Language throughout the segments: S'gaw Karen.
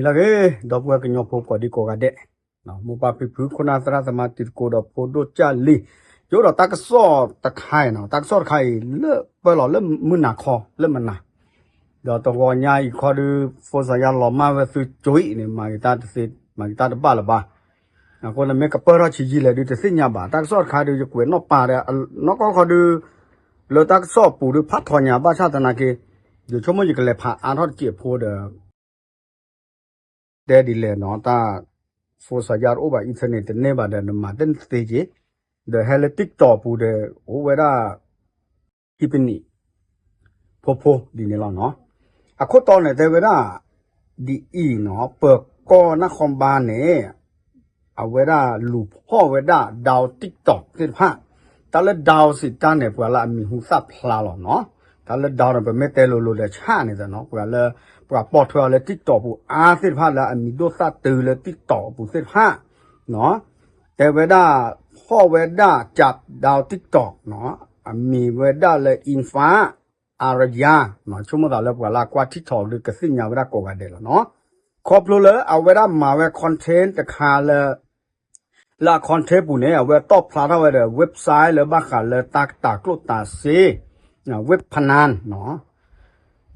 လၢအဂ့ၤ ဒီပုၢ်ဝဲၢ်ကညီဖိကိးဒံကိးဂၤဒဲး, မိၢ်ပၢ်ဖံဖု ခိၣ်နၢ်သရၣ်သမါ တံၤသကိးဒီးဖိဒိၣ်ကၢ်လံၤ, ယအိၣ်ဒီးတၢ်ကစီၣ်တခါအံၤနီၤ, တၢ်ကစီၣ်တခါအံၤလၢ ပၢလီၤလၢမုၢ်နၤခီလၢမနၤ, ဒီးတဂီၤညါအံၤခီဒုး ဖိစၢ်ယါလီၤမၢ်ဝဲသုကၠိအံၤန့ၣ် မၤက့ၤတၢ်တသ့ မၤက့ၤတၢ်တဘၣ်လၢၤဘၣ်. အဃိန့ၣ်မ့ၢ်ကပၢၢ်ထီၣ်ဆံးယံာ်လဲၣ်ဒုးတသ့ၣ်ညါဘၣ်. တၢ်ကစီၣ်တခါဒုး ယကွဲးနီၣ်ပာ်ဒီး နီၢ်ကီၢ်ခီဒုး လၢတၢ်ကစီၣ်အပူၤဒုး ဖးထီညါဘၣ်ဆၣ်သနာ်က့ ယဆိကမိၣ်ယကလဲၤဖးအါထီၣ်တစဲးဖိဒီး တဲဒ်လဲၣ်နီၤ, တၢ် ဖိစၢ်ယါတအိၣ်ဘၣ် internet တန့ၢ်ဘၣ်ဒီး နမၤတသ့က့ၤ, ဒီးဟဲလၢ TikTok ပူၤဒီး အိၣ်ဝဲဒၣ် ခံပနံး ဖိဖိဒ်န့ၣ်လီၤနီၤ. အခိၣ်တီန့ၣ်တဲဝဲဒၣ် ဒ်အံၤနီၤ, ပၢၤကီၢ်နၢ်ခီဘါန့ၣ် အဝဲဒၣ်လူၤဖီၣ်ဝဲဒၣ် ဒၣ် TikTok သ့ၣ်တဖၣ်, တၢ်လၢ ဒၣ် စံးတၢ်န့ၣ် ပှၤလၢအမံၤဟူသၣ်ဖျါလီၤနီၤ. တၢ်လၢ ဒၣ် န့ၣ် ပမ့ၢ်တဲလိၤလိၤဒီးဆၣ်န့ၣ်နီၤ, ပှၤလၢ ပှၤပိာ်ထွဲအီၤလၢ TikTok ပူၤအါသ့ၣ်တဖၣ်လၢအမံၤဒိၣ်သၣ်တုၤလၢ TikTok အပူၤသ့ၣ်တဖၣ် တဲဝဲဒၣ် ဖီၣ်ဝဲဒၣ် ကၠး ဒၣ် TikTok နီၤ, အမံၤဝဲဒၣ်လၢ Infa Araya နီၤ, ဆိကမိၣ်သးလၢပှၤလၢအကွၢ် TikTok ဒုးကသ့ၣ်ညါဝဲဒၣ်ကိးဂၤဒဲးလီၤနီၤ. ခီဖျိလၢအဝဲဒၣ်မၤဝဲ content တခါလၢ လၢအ content ပူၤန့ၣ် အဝဲတီၣ်ဖျါထီၣ်ဝဲဒီး website လၢဘၣ်ဃးလၢတၢ်တၤကျိၣ်တၤစ့ ဝ့ၢ်ဖနါနီၤ,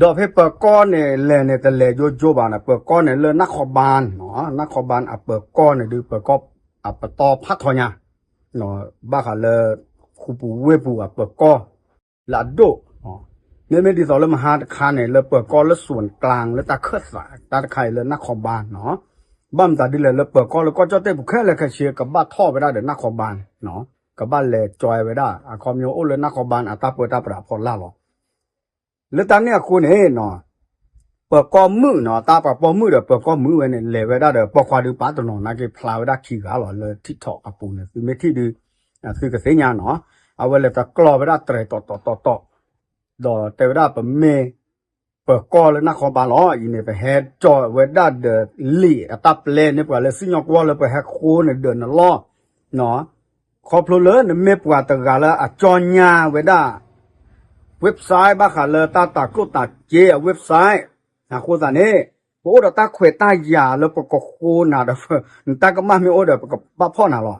ဒီးဖဲပၢၤကီၢ်န့ၣ်လဲၤန့ၣ် တလဲၤယိယိဘၣ်န့ၣ်, ပၢၤကီၢ်န့ၣ်လၢနၢ်ခီဘါနီၤ, နၢ်ခီဘါအပၢၤကီၢ်န့ၣ်ဒုး ပၢၤကီၢ်အပတီၢ်ဖးထီညါ ဘၣ်ဃးလၢ ဃူပူၤဝ့ၢ်ပူၤအပၢၤကီၢ် လၢအဒိၣ် မ့မ့ၢ်ဒ်သိးလၢမဟါတခါန့ၣ် လၢပၢၤကီၢ်လၢ စွၣ်ကျၣ် လၢတၢ်ခၢၣ်သး တၢ်တခါအံၤလၢနၢ်ခီဘါနီၤ, ဘၣ်မတၤဒ်လဲၣ် လၢပၢၤကီၢ်လၢကီၢ်ကၠီၣ်တဲၣ်ပူၤခဲလၢာ်ခဲဆ့ ကဘၣ်ထီၣ်ဝဲဒၣ်ဒီးနၢ်ခီဘါနီၤ, ကဘၣ်လဲၤကၠီဝဲဒၣ် အခီပညီအိၣ်လၢနၢ်ခီဘါန့ၣ် အတၢ်ပၢတၢ်ပြးဖီလာ်လီၤ. လၢတၢ်န့ၣ်အဃိန့ၣ် ပၢၤကီၢ်မုၣ်နီၤ, တၢ်ပှၤပိာ်မုၣ်ဒီးပၢၤကီၢ်မုၣ်ဝဲန့ၣ် လဲၤဝဲဒၣ်ဒီးပိာ်ခွါဒုးပာ်တနီၤနာ်က့ ဖျါဝဲဒၣ်ခံဂၤလီၤ လၢ TikTok အပူၤန့ၣ် သုမ့ၢ်ထံၣ်ဒုး သုကသ့ၣ်ညါနီၤ, အဝဲလဲၤတကျီၤဝဲဒၣ်တြဲၤတီၤတီၤတီၤတီၤ, ဒီးတဲဝဲဒၣ်ပမ့ၢ် ပၢၤကီၢ်လၢနၢ်ခီဘါလီၤ, အံၤန့ၣ် ပဟဲကၠီဝဲဒၣ်ဒီးလံာ်အတၢ်ပျဲန့ၣ် ပှၤလၢစံၣ်ညီၣ်ကွီၢ်လၢပဟဲဃိန့ၣ်ဒီးနလီၢ် ခီဖျိလၢနမ့ၢ်ပှၤတဂၤလၢအကၠီညါဝဲဒၣ် website ဘၣ်ဃးလၢတၢ်တၤကျိၣ်တၤစ့အ website အဃိသတးန့ၣ် ပအိၣ်ဒီးတၢ်ခွဲးတၢ်ယာ်လၢပကဃိနၤဒီး နတၢ်ကမၣ်မ့ၢ်အိၣ်ဒီး ပကဘၣ်ဖီၣ်နၤလီၤ.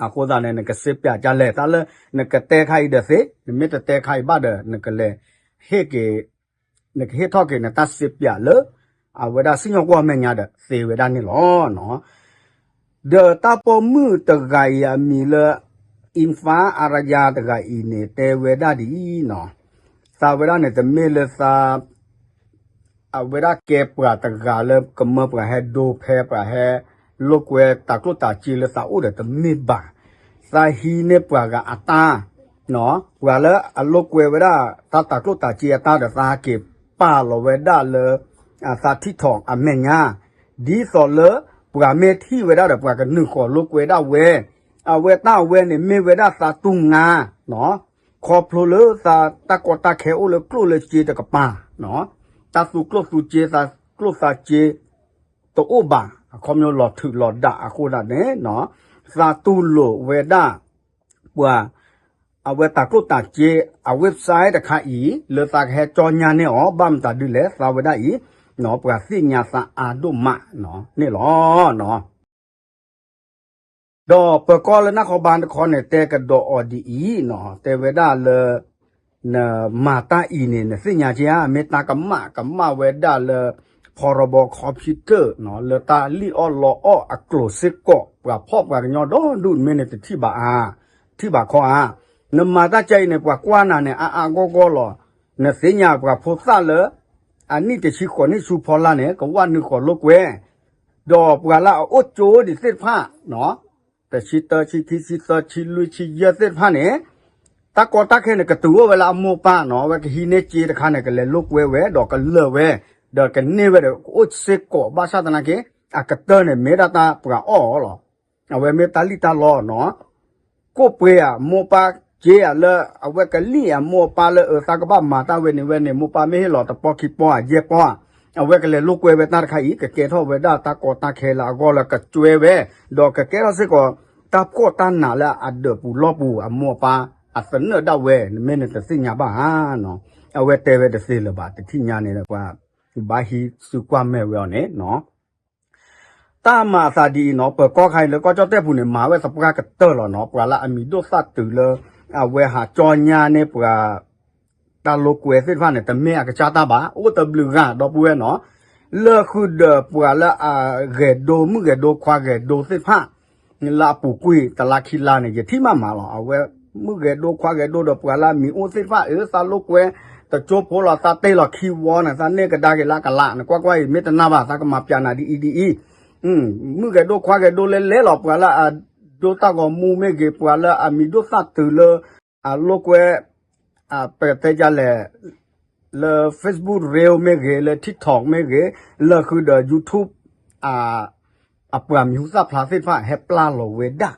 အဃိသတးန့ၣ် နကစ့ပၠးကလဲၣ် တၢ်လၢနကတဲခါအံၤဒီးသ့, နမ့ၢ်တတဲခါအံၤဘၣ်ဒီး နကလဲၤဟ့ၣ်က့ၤ နကဟ့ၣ်ထီၣ်က့ၤနတၢ်စ့ပၠးလၢ အဝဲဒၣ်စံၣ်ညီၣ်ကွီၢ်အမဲာ်ညါဒီးသ့ဝဲဒၣ်န့ၣ်လီၤ. ဒီးတၢ်ပိာ်မုၣ်တဂၤအံၤအမံၤလၢ Infa Araya တဂၤအံၤန့ၣ် တဲဝဲဒၣ်ဒ်အံၤနီၤ, သးဝဲဒၣ်န့ၣ် တမ့ၢ်လၢသး အဝဲဒၣ်ကဲပှၤတဂၤလၢကမၢပှၤဟဲဒိဖဲပှၤဟဲလိာ်ကွဲတၤကျိၣ်တၤစ့လၢသးအိၣ်ဒီးတမ့ၢ်ဘၣ်, သးဟံးန့ၢ်ပှၤဂၤအတၢ် ပှၤလၢအလိာ်ကွဲဝဲဒၣ် တၢ်တၤကျိၣ်တၤစ့အတၢ်ဒီးသးဟဲက့ၤပာ်လီၤဝဲဒၣ်လၢ သး TikTok အမဲာ်ညါ, ဒ်သိးလၢ ပှၤမ့ၢ်ထံၣ်ဝဲဒၣ်ဒီးပှၤကနုာ်ဃီၤလိာ်ကွဲဒၣ်ဝဲ, အဝဲတၢ်အဝဲန့ၣ်မ့ၢ်ဝဲဒၣ်သးတူၢ်ငါ ခီဖျိလၢသးတၢ်ကီတၢ်ခဲအိၣ်လၢကျိၣ်လၢစ့တကပၤ, တၢ်သူကျိၣ်သူစ့ သးကျိၣ်သးစ့ တအိၣ်ဘၣ်, အခီပညီလီၤထုးလီၤဒးအဃိသတးန့ၣ် သးတူၢ်လိာ်ဝဲဒၣ် ပှၤ အဝဲတၤကျိၣ်တၤစ့ အ website တခါအံၤ လၢသးကဟဲကၠီညါန့ၢ်အီၤ ဘၣ်မတၤဒ်လဲၣ် သးဝဲဒၣ်အံၤ ပှၤသ့ၣ်ညါသးအါဒိၣ်မးန့ၣ်လီၤ. ဒီးပၢၤကီၢ်လၢနၢ်ခီဘါတခီန့ၣ် တဲကဒီးအီၤဒ်အံၤနီၤ, တဲဝဲဒၣ်လၢ နမၤတၢ်အံၤန့ၣ် နသ့ၣ်ညါက့ဧါ, မ့ၢ်တၢ်ကမၣ်ကမၣ်ဝဲဒၣ်လၢ ဖီရီဘီ computer နီၤ, လၢတၢ်လံၣ်အီၣ်လီအီၣ်အကျိၤစ့ၢ်ကီး ပှၤဖီၣ်ပှၤကညီဒီဒူၣ် မ့ၢ်နတထံၣ်ဘၣ်ဧါ, ထံၣ်ဘၣ်ခီဧါ, နမၤတၢ်ကဲအံၤန့ၣ် ပှၤကွၢ်နၤန့ၣ် အါအါဂီၢ်ဂီၢ်လီၤ. နသ့ၣ်ညါပှၤဖိသၣ်လၢ အနံၣ်တဆံဃိးနံၣ်ဆူဖီလာ်န့ၣ် ကဝၢ်နုာ်ဃီၤလိာ်ကွဲ ဒီးပှၤလၢအအိၣ်ကၠိဒံးသ့ၣ်တဖၣ် တဆံတၢ ဆံခံ ဆံသၢ ဆံလွံၢ် ဆံယဲၢ်သ့ၣ်တဖၣ်န့ၣ် တၢ်ကီတၢ်ခဲန့ၣ် ကတုၤအိၣ်ဝဲလၢအမိၢ်ပၢ်နီၤ, အဝဲကဟံးန့ၢ်စ့တခါန့ၣ် ကလဲၤလိာ်ကွဲဝဲ ဒီးကလၢာ်ဝဲ ဒီးကန့ၢ်ဝဲဒီး ကအိၣ်စ့ၢ်ကီး ဘၣ်ဆၣ်သနာ်က့ အကတၢၢ်န့ၣ် မ့ၢ်ဒၣ်တၢ်ပှၤအီၣ်အီၤလီၤ. အဝဲမ့ၢ်တၢ်လံၣ်တၢ်လီနီၤ, ကိၣ်ပှ့ၤအမိၢ်ပၢ်စ့ဧါ လၢအဝဲကလံၣ်အမိၢ်အပၢ်လၢအ သးကဘၣ်မၤတၢ်ဝဲန့ၣ်ဝဲန့ၣ် မိၢ်ပၢ်မ့ၢ်ဟ့ၣ်လီၤတပီၢ်ခံပီၢ်ဧါ ယဲၢ်ပီၢ်ဧါ, အဝဲကလဲၤလိာ်ကွဲဝဲတၢ်တခါအံၤ ကကဲထီၣ်ဝဲဒၣ်တၢ်ကီတၢ်ခဲလၢအဂီၢ်လၢကကွဲဝဲ, ဒီးကကဲထီၣ်စ့ၢ်ကီး တၢ်ဖှီၣ်တၢ်နးလၢအဒၢးပူၤလီၢ်ပူၤ အမိၢ်အပၢ်အသနၢၣ်ဒၣ်ဝဲ နမ့ၢ်နတသ့ၣ်ညါဘၣ်ဧါနီၤ, အဝဲတဲဝဲတသ့လၢၤဘၣ် တထံၣ်ညါန့ၣ် ပှၤ ဘၣ်ဟံးစုကွၢ်မဲာ်ဝဲအီၤန့ၣ်နီၤ. တၢ်မၤအသးဒ်အံၤနီၤ, ပၢၤကီၢ်ခါအံၤလၢကီၢ်ကၠီၣ်တဲၣ်ပူၤန့ၣ် မၤဝဲသပှၢ်ကတၢၢ်လီၤနီၤ. ပှၤလၢအမံၤဒိၣ်သၣ်တုၤလၢ အဝဲဟးကၠီညါန့ၢ်ပှၤ တၢ်လိာ်ကွဲသ့ၣ်တဖၣ်န့ၣ် တမ့ၢ်အကစၢ်တၢ်ဘၣ်, အိၣ်တဘျုးဂၤဒီပုၢ်ဝဲၢ်နီၤ. လၢဃုာ်ဒီးပှၤလၢအဂဲၤဒိ မုၣ်ဂဲၤဒိခွါဂဲၤဒိသ့ၣ်တဖၣ် လၢအပူၤကွံာ်တလါခံလါန့ၣ် ယထံၣ်မးမးလီၤ. အဝဲမုၣ်ဂဲၤဒိခွါဂဲၤဒိဒီးပှၤလၢအမံၤအိၣ်သ့ၣ်တဖၣ် အၢ သးလိာ်ကွဲ တကၠိဖိလီၤ သးတ့ၢ်လီၤခံဝီန့ၣ် သးန့ၢ်ကဒါက့ၤလၢအကလး နကွၢ်ကွၢ်အံၤ မ့ၢ်တနာ်ဘၣ် သးကမၤပျးနၤဒ်အံၤဒ်အံၤ မုၣ်ဂဲၤဒိခွါဂဲၤဒိလဲလဲလီၤ ပှၤလၢအဒိတၢ်ဂီၤမူမ့ၢ်ဂ့ၤ ပှၤလၢအမံၤဒိၣ်သၣ်တုၤလၢ အလိာ်ကွဲ ပကတဲဒ်လဲၣ် လၢ Facebook Reel မ့ၢ်ဂ့ၤ လၢ TikTok မ့ၢ်ဂ့ၤ လၢဃုာ်ဒီး YouTube အပှၤမံၤဟူသၣ်ဖျါသ့ၣ်တဖၣ် ဟဲပျၢ်လီၤဝဲဒၣ်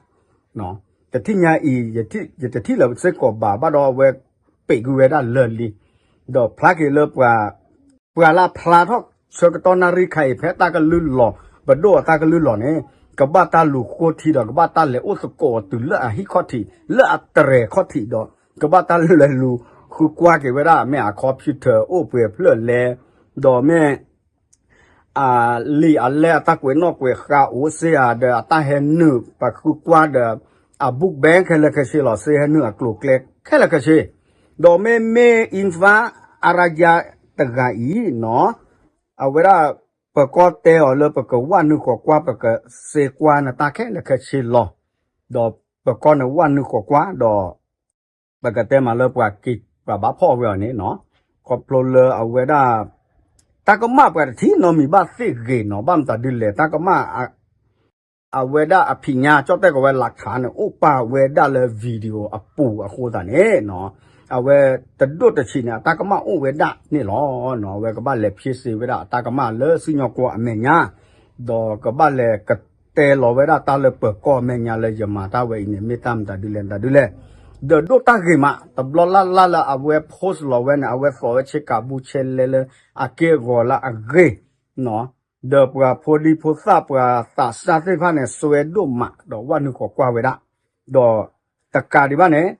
တထံၣ်ညါအံၤ ယတထံၣ်လၢၤစ့ၢ်ကီးဘၣ် ဘၣ်ဒီးအဝဲပံးကွံာ်ဝဲဒၣ်လၢာ်လံ ဒီးဖျါက့ၤလၢပှၤ ပှၤလၢအဖျါထီၣ်ဆၢကတီၢ်နၣ်ရံၣ်ခါအံၤ ဖဲတၢ်ကလုၢ်လီၤ ပဒိၣ်အတၢ်ကလုၢ်လီၤန့ၣ် ကဘၣ်တၢ်လူၤဃိထံဒီး ကဘၣ်တၢ်လဲၤအိၣ်သကိးအီၤတုၤလၢအဟံၣ်ခီၣ်ထံး လၢအတြဲၤခီၣ်ထံးဒီး ကဘၣ်တၢ်လဲၤလူၤဃုကွၢ်က့ၤဝဲဒၣ် မ့ၢ်အ computer အိၣ်ပှဲၤဖျၢၣ်လဲၣ် ဒီးမ့ၢ် အလံာ်အလဲၢ်အတၢ်ကွဲးနီၣ်ကွဲးဃါအိၣ်စ့ၢ်ဧါ ဒီးအတၢ်ဟဲနုာ်ပဃုကွၢ်ဒီး အ book bank ခဲလၢာ်ခဲဆ့လီၤ စ့ဟဲနုာ်အကျိၤကျဲခဲလၢာ်ခဲဆ့ ဒီးမ့မ့ၢ် အံဖါ အရယါ တဂၤအံၤနီၤ အဝဲဒၣ် ပၢၤကီၢ်တဲအီၤလၢပကဝၢ်နုာ်ဃီၤကွၢ် ပကစ့ကွၢ်နတၢ်ခဲလၢာ်ခဲဆ့လီၤ ဒီးပၢၤကီၢ်န့ၣ်ဝၢ်နုာ်ဃီၤကွၢ်ဒီး ပကတဲမးလၢပှၤက့ၤပှၤဘၣ်ဖီၣ်ဝဲအီၤန့ၣ်နီၤ ခီဖျိလၢအဝဲဒၣ် တၢ်ကမၣ်ပှၤတထံၣ်နီတမံၤဘၣ်သ့ၣ်ဂ့ၤနီၤ ဘၣ်မတၤဒ်လဲၣ် တၢ်ကမၣ် အဝဲဒၣ်အဖံးညါ ကၠီၣ်တဲၣ်ကီးဝဲ လၢၢ်ခါန့ၣ် အိၣ်ပာ်ဝဲဒၣ်လၢ video အပူၤအဃိသတးန့ၣ်နီၤ အဝဲတဒိၣ်တဆံးန့ၣ် အတၢ်ကမၣ်အိၣ်ဝဲဒၣ်န့ၣ်လီၤ. အဝဲကဘၣ်လဲၤဖ့စ့ဝဲဒၣ်အတၢ်ကမၣ်လၢစံၣ်ညီၣ်ကွီၢ်အမဲာ်ညါ ဒီးကဘၣ်လဲၤကတဲလီၤဝဲဒၣ်တၢ်လၢပၢၤကီၢ်အမဲာ်ညါလၢယမၤတၢ်ဝဲအံၤန့ၣ် မ့ၢ်တၢ်မတၤဒ်လဲၣ်မတၤဒ်လဲၣ် ဒီးဒိၣ်တၢ်ဂ့ၤမး တဘျီလၢ်လၢ်လၢအဝဲ post လီၤဝဲန့ၣ် အဝဲသိးဝဲဆ့ကၤဘူဆဲလဲလၢအက့ၢ်အဂီၤလၢအဂ့ၢ် ဒီးပှၤဖိဒံဖိသၣ်ပှၤသးစၢ်သ့ၣ်တဖၣ်န့ၣ် စွဲဒိၣ်မး ဒီးဝၢ်နုာ်ဃီၤကွၢ်ဝဲဒၣ် ဒီးတကးဒံးဘၣ်န့ၣ်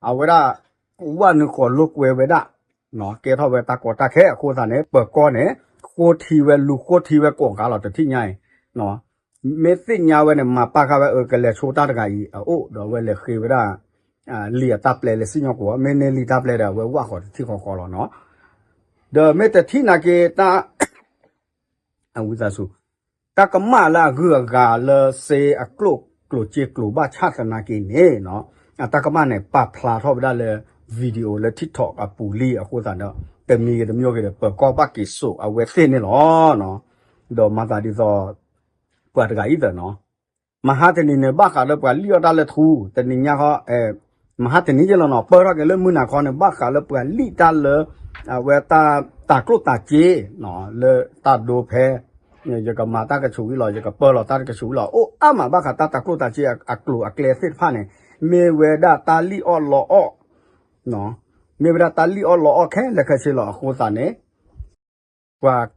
အဝဲဒၣ် ဝၢ်နုာ်ဃီၤလိာ်ကွဲဝဲဒၣ် ကဲထီၣ်ဝဲတၢ်ကီတၢ်ခဲအဃိသတးန့ၣ် ပၢၤကီၢ်န့ၣ် ဃိထံဝဲ လူၤဃိထံဝဲကိးဂၤလီၤ တထံၣ်ညါအံၤ မ့ၢ်သ့ၣ်ညါဝဲန့ၣ် မၤပာ်ဃာ်ဝဲအၢ ကလဲၤဆိတၢ်တဂၤအံၤအအိၣ် ဒီးအဝဲလဲၤဃ့ဝဲဒၣ် လံာ်အတၢ်ပျဲလၢစံၣ်ညီၣ်ကွီၢ် မ့ၢ်န့ၢ်လံာ်တၢ်ပျဲဒီး အဝဲဝၢ်ဃီၤတထံၣ်ဃီဃီလီၤနီၤ ဒီးမ့ၢ်တထံၣ်နာ်က့ တၢ် အဝံသးစူၤ တၢ်ကမၣ်လၢအဂုၤအဂၤလၢစ့အကျိၣ်ကျိၣ်စ့ကျိၣ်ဘၣ်ဆၣ်သနာ်က့န့ၣ်နီၤ အတၢ်ကမၣ်န့ၣ် ပာ်ဖျါထီၣ်ဝဲဒၣ်လၢ video လၢ TikTok အပူၤလံအဃိသတးဒီး တမံၤဂ့ၤတမံၤဂ့ၤဒီး ပၢၤကီၢ်ဘၣ်က့ၤစိာ်အဝဲသ့ၣ်န့ၣ်လီၤ. ဒီးမၤသးဒ်သိး ပှၤတဂၤအံၤသၢနီၤ မဟါတနံၤန့ၣ် ဘၣ်ဃးလၢပှၤလံၣ်အီၣ်တၢ်လၢထူ တနံၤညါဃီ မဟါတနံၤယဲလီၤနီၤ ပၢၢ်ထီၣ်က့ၤလၢမုၢ်နၤခီန့ၣ် ဘၣ်ဃးလၢပှၤလံၣ်တၢ်လၢ အဝဲတၢ်တၤကျိၣ်တၤစ့ လၢတၢ်ဒိဖဲ ယကမၤတၢ်ကဆူးဝံၤလီၤ ယကပၢလီၤတၢ်ကဆူးဝံၤလီၤ အိၣ်အါမးဘၣ်ဃးတၢ်တၤကျိၣ်တၤစ့အကျိၤအကျဲသ့ၣ်တဖၣ်န့ၣ် မ့ၢ်ဝဲဒၣ်တၢ်လံၣ်အီၣ်လီအီၣ် မ့ၢ်ဝဲဒၣ်တၢ်လံၣ်အီၣ်လီအီၣ်ခဲလၢာ်ခဲဆ့လီၤအဃိသတးန့ၣ် ပှၤ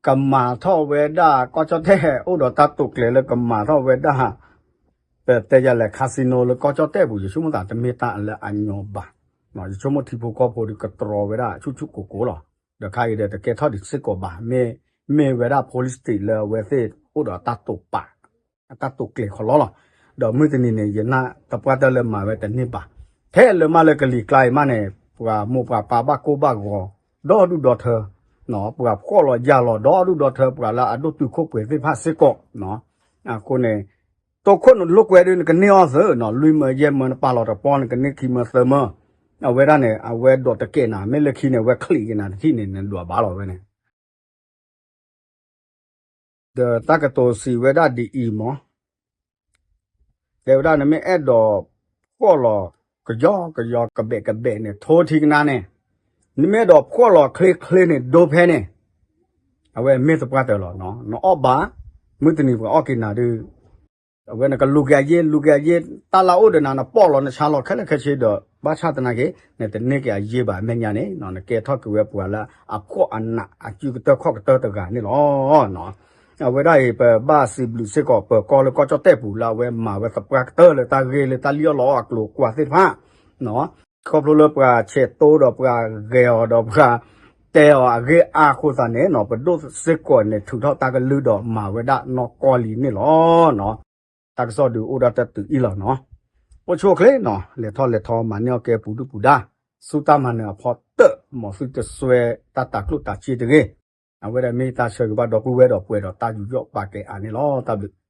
ကမၤထီၣ်ဝဲဒၣ် ကီၢ်ကၠီၣ်တဲၣ် အိၣ်ဒီးတၢ်တိာ်ကျဲၤလၢကမၤထီၣ်ဝဲဒၣ် ပတဲယၤလဲၣ် casino လၢကီၢ်ကၠီၣ်တဲၣ်ပူၤ ယဆိကမိၣ်သးတမ့ၢ်တၢ်လၢအညီဘၣ်. ယဆိကမိၣ်ထံဖိကီၢ်ဖိဒီးကတြီဝဲဒၣ်ဆူၣ်ဆူၣ်ကိၢ်ကိၢ်လီၤ. ဒီးခါအံၤဒီးတကဲထီၣ်ဒံးစ့ၢ်ကီးဘၣ် မ့ၢ် မ့ၢ်ဝဲဒၣ် police state လၢအဝဲသ့ၣ်အိၣ်ဒီးတၢ်တိာ်ပာ် အတၢ်တိာ်ကျဲၤခီလီလီၤ. ဒီးမုၢ်တနံၤန့ၣ် ယနာ်သပှၢ်တၢၢ်လၢမၤဝဲတန့ၢ်ဘၣ်. ထဲလၢမးလၢကလံၤကျါအံၤမးန့ၣ် ပှၤမိၢ်ပှၤပၢ်ဘၣ်ကိၢ်ဘၣ်ဂီၤ ဒီဒူၣ်ဒီထၢ ပှၤဖှီၣ်လီၤယာ်လီၤ ဒီဒူၣ်ဒီထၢ ပှၤလၢအဒိၣ်တုာ်ခိၣ်ပှဲၤသ့ၣ်တဖၣ်စ့ၢ်ကီး အဃိန့ၣ် တိခိၣ်နလိာ်ကွဲဒ်နကန့ၢ်အီၤသၢနီၤ လွံၢ်မၢယဲၢ်မၢ နပာ်လီၤတပီၢ် နကန့ၢ်ခံမၢသၢမၢ အဝဲဒၣ်န့ၣ် အဝဲဒိးတကဲးနၤ မ့ၢ်လၢခံန့ၣ် အဝဲချံးက့ၤနၤတထံၣ်န့ၣ် နဒွးဘၣ်လီၤဝဲန့ၣ် ဒီးတၢ်ကတိၤစံးဝဲဒၣ်ဒ်အံၤမး, တဲဝဲဒၣ်နမ့ၢ်အဲၣ်ဒိးဖှီၣ်လီၤကယီကယီကဘဲးကဘဲးန့ၣ် ထိထံကနါန့ၣ်, နမ့ၢ်အဲၣ်ဒိးဖှီၣ်လီၤချ့ချ့န့ၣ် ဒိဖဲန့ၣ်, အဝဲမ့ၢ်သပှၢ်တၢၢ်လီၤ. နအီၣ်ဘၣ်, မုၢ်တနံၤပှၤအီၣ်က့ၤနၤဒုး အဝဲနကလူၤက့ၤအယ့ၢ် လူၤက့ၤအယ့ၢ် တၢ်လၢအိၣ်ဒီးနၤ နပီၣ်လီၤနဆါလီၤခဲလၢာ်ခဲဆ့ဒီး ဘၣ်ဆၣ်သနာ်က့ နတန့ၢ်က့ၤအယ့ၢ်ဘၣ်အမဲာ်ညါန့ၣ် နကဲထီၣ်က့ၤဝဲပှၤလၢအဖှီၣ်အနးအစုကတၢၢ်ခီၣ်ကတၢၢ်တဂၤန့ၣ်လီၤ. အဝဲဒၣ်အံၤ ပဘၣ်စံးဘျုးစ့ၢ်ကီးပၢၤကီၢ်လၢကီၢ်ကၠီၣ်တဲၣ်ပူၤလၢအဝဲမၤဝဲသပှၢ်ကတၢၢ်လၢတၢ်ဂ့ၢ်လၢတၢ်လံၣ်အီၣ်လီအီၣ်အကျိၤအကွာ်သ့ၣ်တဖၣ် ခီဖျိလၢပှၤဆဲးတိဒီးပှၤဂဲၤအီၤဒီးပှၤ တဲအီၤအဂ့ၢ်အါအဃိသတးန့ၣ်နီၤ ပဒိၣ်စ့ၢ်ကီးန့ၣ် ထုးထီၣ်တၢ်ကလုၢ်ဒီးမၤဝဲဒၣ်နီၢ်ကီၢ်လံန့ၣ်လီၤနီၤ. တၢ်ကစီၣ်ဒုးအိၣ်ဒၣ်တတုၤအံၤလီၤနီၤ. အိၣ်ဆူၣ်အိၣ်ချ့နီၤ လဲၤထီၣ်လဲၤထီမၤန့ၢ်အီၣ်ကဲပူၤဒုၣ်ပူၤဒါ ဆူတၢ်မၤနၢၤအဖီတၢၣ် မ်သုတစွဲတၢ်တၤကျိၣ်တၤစ့တဂ့ၤ. အဝဲဒၣ်မ့ၢ်တၢ်ဆၢဂ့ၤဘၣ်ဒီပုၢ်ဝဲၢ်ဒီးပှဲၤဒီးတၢ်ယူးယီၣ်ပာ်ကဲအါန့ၣ်လီၤ. တၢ်ဘျုး